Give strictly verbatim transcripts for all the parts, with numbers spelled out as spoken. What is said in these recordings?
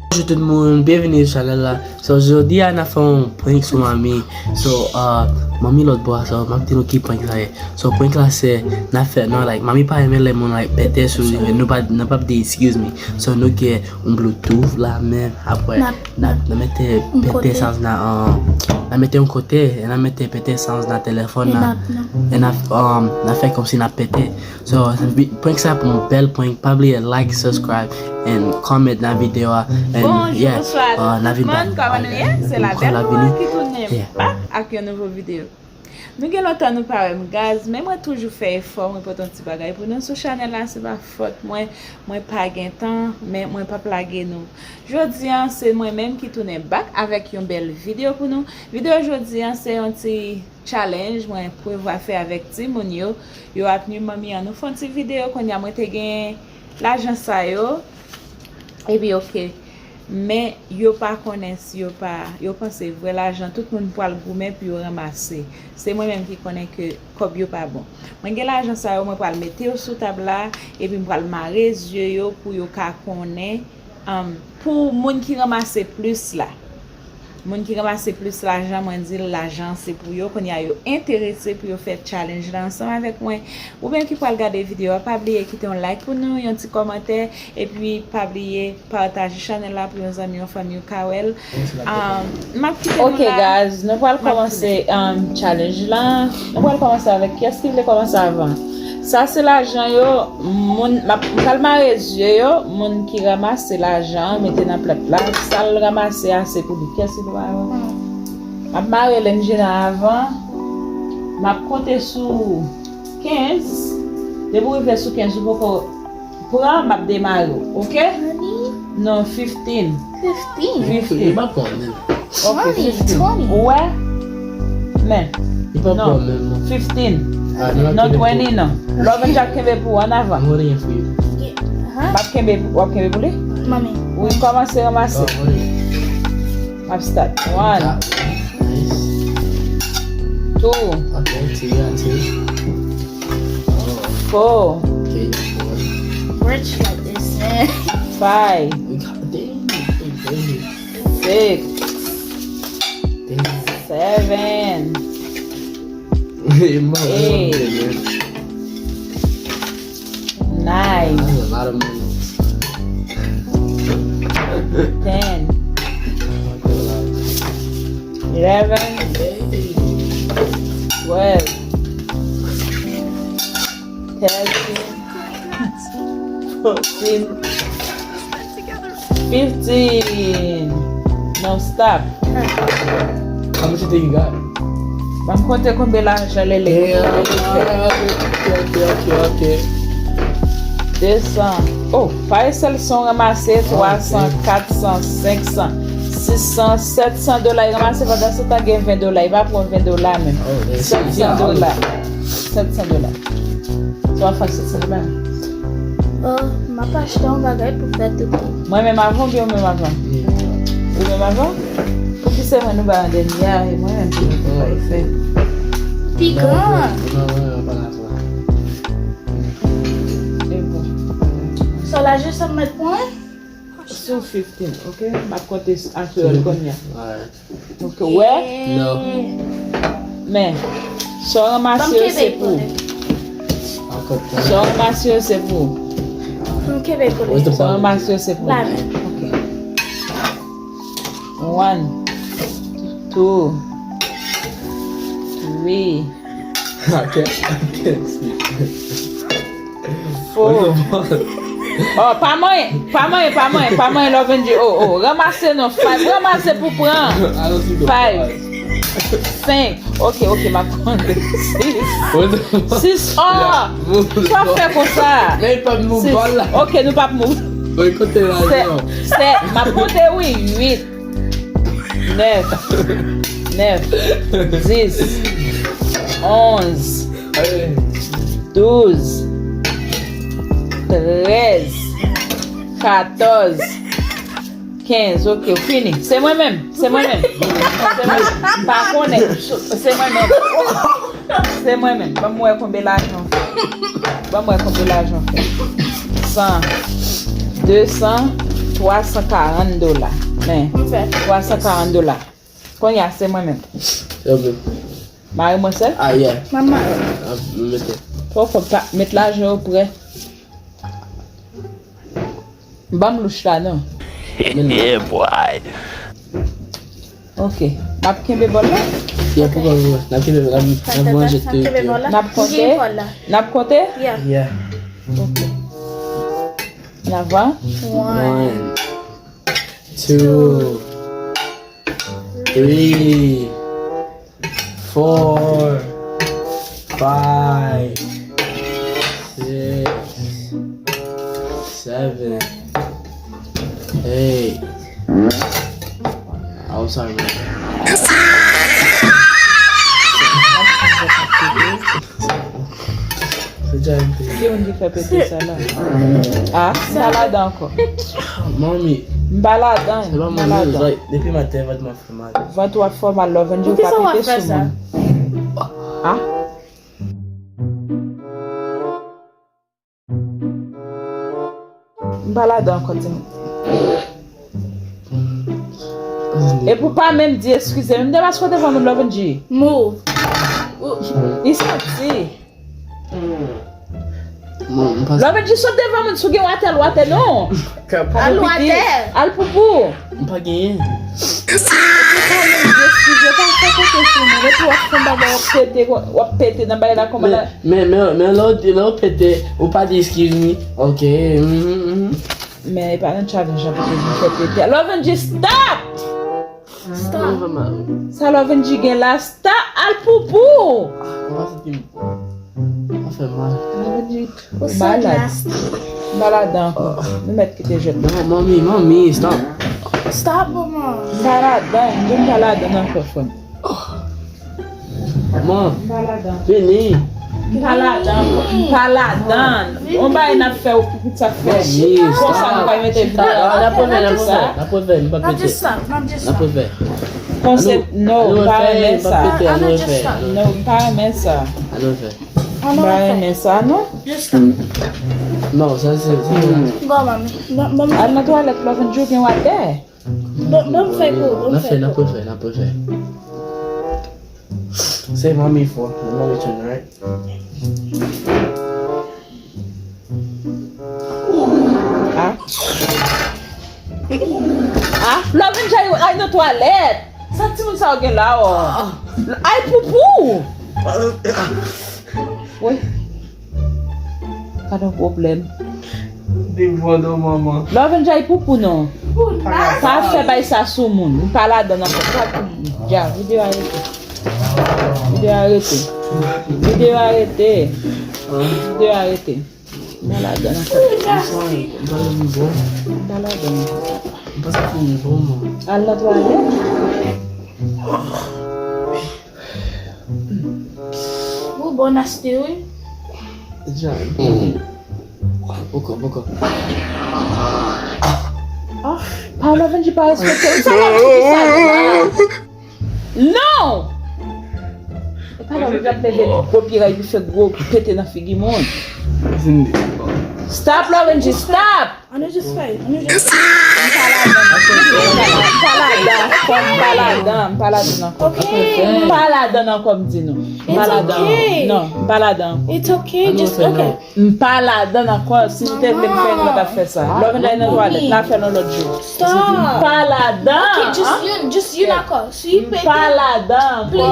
Bonjou tout moun, byenvini sou chanèl la. So, jodi a n ap fè yon prank sou manmi. So, uh, manmi lòt bò a, so, m ap di nou ki prank sa ye. So, prank la se, n ap fè, non, like, manmi pa renmen lè moun, like, pete sou li, nou pa, nou p ap di excuse me. So, nou gen yon bluetooth la, men apre, n ap, n ap mete pete sans nan, uh, n ap mete yon kote, e n ap mete pete sans nan telefòn nan, e n ap, um, n ap fè kòmsi n ap pete. So, prank sa pou yon bèl prank. Pa bliye like, subscribe, and comment nan videyo a. And, yeah, uh, n a vin back. Bonjou, bonswa tout moun, kòman nou ye? Se la bèl pou mwen ki tounen back ak yon nouvo videyo. Nou gen lontan nou pa wè m, guys, men mwen toujou fè efò, mwen pote yon ti bagay pou nou sou chanèl la, se pa fòt mwen, mwen pa gen tan, men mwen p ap lage nou. Jodi a, se mwen menm ki tounen back avèk yon bèl videyo pou nou. Videyo jodi a, se yon ti challenge mwen prevwa fè avèk timoun yo. Yo ap nwi manmi an. Nou fè yon ti videyo, kounye a mwen te gen lajan sa yo. Epi, oke. Men yo pa konnen si yo pa, yo panse vrè lajan, tout moun pral goumen pou yo ranmase. Se mwen menm ki konnen ke kòb yo pa bon. Mwen gen lajan sa yo, mwen pral mete yo sou tab la, epi m pral mare zye yo pou yo ka konnen, um, pou moun ki ranmase plis la. Moun ki ranmase plis lajan, mwen di l lajan se pou yo. Kounye a yo enterese pou yo fè challenge la ansanm avèk mwen. Ou menm ki pral gade videyo a, pa bliye kite yon like pou nou, yon ti kòmantè, epi pa bliye pataje chanèl la pou yon zanmi, yon fanmi ou ka wè l. Um, m ap kite nou la. Ok, guys, nou pral kòmanse, um, challenge la. Nou pral kòmanse avèk kiyès ki vle kòmanse avan? Sa se lajan yo, moun, m ap, m pral mare zye yo, moun ki ranmase lajan an, mete nan plat la, sa l ranmase a, se pou li. Kiyès ki pou mare? M ap mare Lenjina avan, m ap konte sou kenz, depi w rive sou kenz, ou poko pran, m ap demare w, oke? Non, fifteen. Fifteen? Fifteen. Li pa pran menm. Ok, fifteen. Ou wè? Men. Li pa pran menm, non. Fifteen. Non, twenty non. Love and Jack kenbe pou ou, an avan. M ap kenbe, w ap kenbe pou li? Wi, kòmanse ranmase. M ap start. One. Two. Four. Rich like this, man. Five. Six. Seven. Eight. Nine. Ten. Eleven. Twelve. Thirteen. Fourteen. Fifteen. Now stop. How much you think you got? M ap konte konbyen lajan Lele. Ok, ok, ok, ok. De san. Oh, pa yon sèl san w ranmase, twa san, kat san, senk san, sis san, sèt san dola. Li ranmase pandan se tan gen ven dola. Li pa pran ven dola menm. Sèt san dola. Sèt san dola. Sa w ap fè ak sèt san dola? Oh, m ap achte yon bagay pou fè tou. Mwen menm avan oubyen ou menm avan? Ou menm avan? Poukisa se mwen nou bay an dènye a, e mwen menm ki mete fè? Pikan! E bon. Sa la jis ap mèt pwen? Sou fifteen, ok? M ap konte a kreyòl kounye a. Ok, wè? Men, sa w ranmase yo se pou ou. Sa w ranmase yo se pou ou. Sa w ranmase yo se pou ou. Ok. One, two, three. I can't, I can't see. Four. Oh, pa manyen, pa manyen, pa manyen, pa manyen, Love and G. Oh, oh, ranmase non, five, ranmase pou pran. Five. Senk. Ok, ok, m ap konte. Sis. Sis. Oh, sa fè konsa? Men pa move bòl la. Ok, nou pa move. Sèt. Sèt. M ap konte, wi. Uit. Nèf. Nèf. Dis. Onz. Douz. Trèz. Katòz. Kenz. Ok, ou fini. Se mwen menm. Se mwen menm. Se mwen menm. M pa konnen. Se mwen menm. Se mwen menm. Ban m wè konbyen lajan w fè. Ban m wè konbyen lajan w fè. San. De san. Twa san karant dola. Men, twa san karant dola. Kounye a, se mwen menm. Se ou menm. Mari mwen sèl? Ah, yeah. Manman. Ah, m mete. Fò, fò pa met lajan yo prè. Ban m louch la, non. Yeah, boy. Ok. M ap kenbe bòl la? Yeah, pou kòl la. N ap kenbe, n ap, n ap manje tou. N ap konte? N ap konte? Yeah. Yeah. Ok. N ap va? One, two, three, four, five, six, seven, eight. Oh, sorry, bro. Se dja M P. Ki moun ki fè pete sa la? Ah, m pa ladan ankò. Manmi. M pa ladan, m pa ladan. Depi maten, vant mwen fè mal. Vant w ap fè w mal, Lovenji, ou pa pete sou moun. Ah. M pa ladan ankò, timoun. Epi w pa menm di eskize m. M te pase w devan moun, Lovenji. Move. Li santi. Lovenji, sot devan moun, si w gen watè, al watè, non. Al watè. Al poupou. M pa genyen. Epi w pa menm di eskize, pa fè kote sou moun. Epi w ap fè bagay, w ap pete, w ap pete nan bagay la, kòman la. Men, men, men lè w, lè w pete, ou pa di excuse me. Ok. Mhm, mhm. Men e pa nan challenge la pou te vin fè pete. Lovenji, stop! Stop. Sa Lovenji gen la, stop! Al poupou! Mwen pa santi m bon. Sa fè mal. Lovenji malad. M pa ladan ankò. Nou mèt kite jwèt la. Non, manmi, manmi, stop. Stop, manman. M pa ladan, m di m pa ladan ankò, frè m. Man, vini. M pa ladan, m pa ladan. On bagay n ap fè ou pou sa fè. Konsa nou pa mete videyo. N ap refè, n ap refè, n ap refè, nou pa pete. N ap refè. Konsa, no, m pa renmen sa. No, m pa renmen sa. Ann refè. M pa renmen sa, non. Non, sa se, se. Al nan twalèt, Lovenji, gen watè. Bon, bon, m fè kou, bon, m fè kou. N ap refè, n ap refè. Se manmi fò, se manmi tune, right? Ah. Ah, Lovenji, al nan twalèt. Sa timoun sa yo gen la, oh. Ay, poupou. Wi. Pa gen pwoblèm. Devwa nan manman. Lovenji, poupou non. Pa fè bay sa sou moun. M pa ladan ankò. Dja, videyo a rete. Videyo a rete. Videyo a rete. Videyo a rete. M pa ladan ankò. M pa ladan ankò. Al nan twalèt. Ou bon nasty, wi. Jan. Poko, poko. Ah, pa Lovenji pa respekte ou. Sa la, sa la. Non! E pa Lovenji ap leve gwo pye, epi fè gwo pete nan figi moun. Stop, Lovenji, stop! Ann nou jis fè, ann nou jis fè. M pa ladan, m pa ladan, m pa ladan ankò. M pa ladan ankò, m di nou. M pa ladan ankò. Non, m pa ladan ankò. It's okay, just okay. M pa ladan ankò. Si nou te vle m fè, nou pa t ap fè sa. Lè w vin nan twalèt la, fè l yon lòt jou. Stop. M pa ladan. Ok, just youn, just youn ankò. Si w pete, m pa ladan ankò.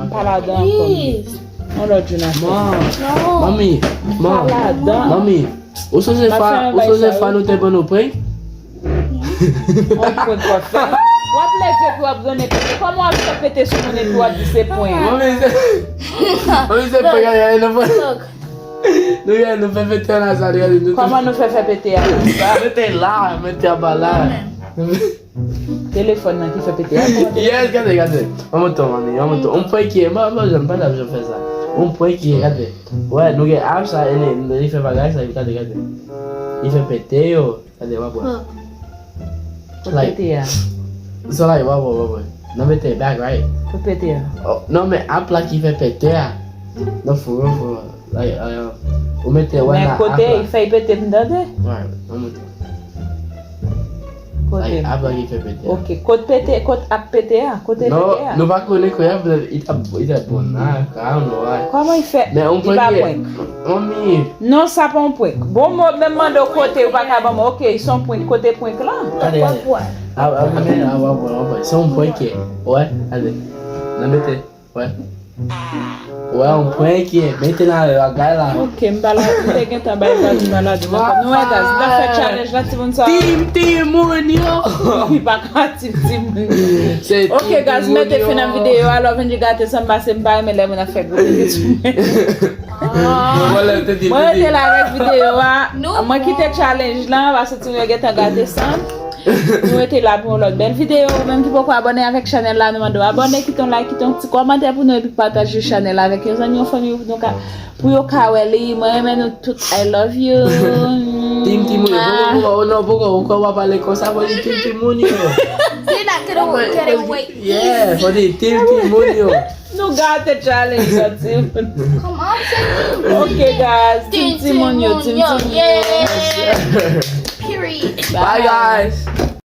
M pa ladan ankò. Yon lòt jou n a fè. Manmi, manmi, manmi. Ou sonje fwa, ou sonje fwa nou te ban nou prank? On prank w ap fè. W ap leve pou w ap grenn pete. Kòman w ap fè pete sou moun epi w ap di se prank? Manmi, se, manmi, se prank, gade, gade, nou prank. Nou, gade, nou fè pete a la, sa, gade, nou. Kòman nou fè fè pete a? Nou te la, pete a pa la. Telefòn nan ki fè pete a. Yes, gade, gade. An mouton, manmi, an mouton. On prank ye, mwen, mwen, mwen pa t ap janm fè sa. On prank ye, gade. Wè, nou gen app sa, e li, li fè bagay sa, gade, gade. Li fè pete yo. Gade, w ap wè. Kot pete a? So, like, w ap wè, w ap wè. Nan pete back, right? Kot pete a? Oh, non, men app la ki fè pete a. Non, for real, for real. Like, uh, ou mete wè nan app la. Men kote, li fè pete m tande? Right, an mouton. Kote? Apa ki fè pete a. Ok, kot pete, kot ap pete a? Kote Non, pete a? Nou pa konnen kote a, but it ap, it ap bon nan ka, I don't know why. Kòman li fè? Men yon Li pa prank. Prank. Mami. Non, sa pa yon prank. Bon, mwen menm mande w kote, ou pa ka ban mwen. Ok, se yon prank. Kote prank lan? Gade, gade. A, a, men, a, a, a, a, se yon prank. Wè, gade. Nan mete. Wè. Wè, yon prank. Mete nan bagay la. Ok, m pa la, m te gentan bay vag, m pa la di nan kò. Nou wè, guys, n ap fè challenge la, timoun sa. Team Timoun yo. Li pa ka Team Timoun. Se Ok, guys, mete fen nan videyo. Alò, vin di gate san m pase, m pa renmen lè moun ap fè gwo tete sou mwen. Mwen rete la avèk videyo a. Mwen kite challenge lan, paske timoun yo gentan gate san. Nou rete la pou yon lòt bèl videyo. Ou menm ki poko abòne avèk chanèl la, nou mande w abòne, kite yon like, kite yon ti kòmantè pou nou, epi pataje chanèl la avèk yon zanmi, yon fanmi, pou nou ka, pou yo ka wè li. Mwen renmen nou tout. I love you. Team Timoun yo, poko, poko, non, poko, poko, w pa pale konsa, fò di Team Timoun yo. You're not gonna get away. Yeah, fò di Team Timoun yo. Nou gate challenge la, timoun. Come on, Team. Ok, guys. Team Timoun yo, Team Timoun yo. Yeah. Period. Bye, guys.